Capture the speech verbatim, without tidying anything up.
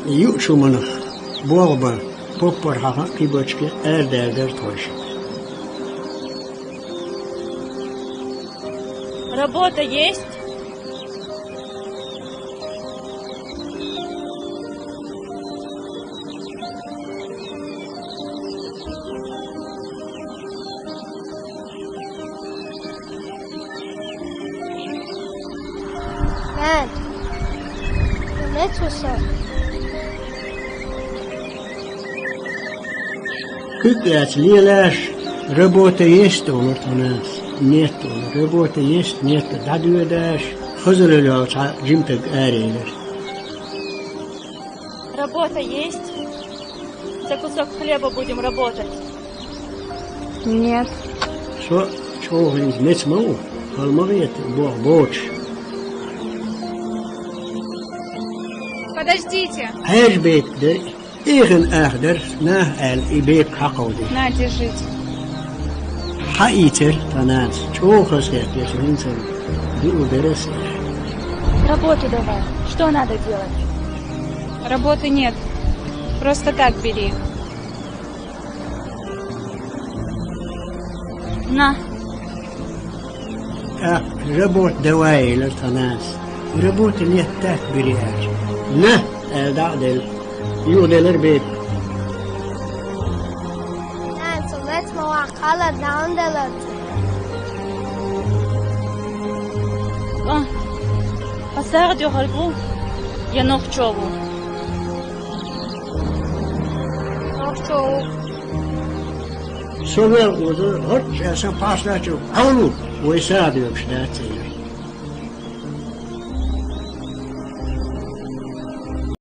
Юучу манах болх бан, поппар хьаха кхибачке арадаьлла дара тхойша. Работа есть? Нана, меца ву со? Куьг лаьцна лелаш, работа есть олура тхан нанас. Нет олура. Работа есть, нет, дӀадоьдаш, хазалла йолчу жимтаг араелира. Работа есть? За кусок хлеба будем работать. Нет. Со чӀогӀа хӀинца меца ма ву, хала ма вета, боху боцуш. Подождите. Хьежа бепиг дара и. Эхина ах дара, нах аьлла, и бепиг хьакховдийра. На, держите. Хьаийцира тхан нанас, чӀогӀа хазахетта, со хӀинца дуьур дара аса. Работу давай. Что надо делать? Работы нет. Просто так бери. На. ТӀаккха работа давай элира тхан нанас. Работа нет, так бери аьлча. На, аьлла дӀа а делла. Юхаделира бепиг. Нана, со меца ма ваккха, хьалар дӀа хӀунда делара цо? А, хьо сагӀа доьхург ву, я нохчо ву? Нохчо ву. Со вел оза, хӀорш а сан пхьарсачу хьовлу, вай сагӀа доьхуш дац элира.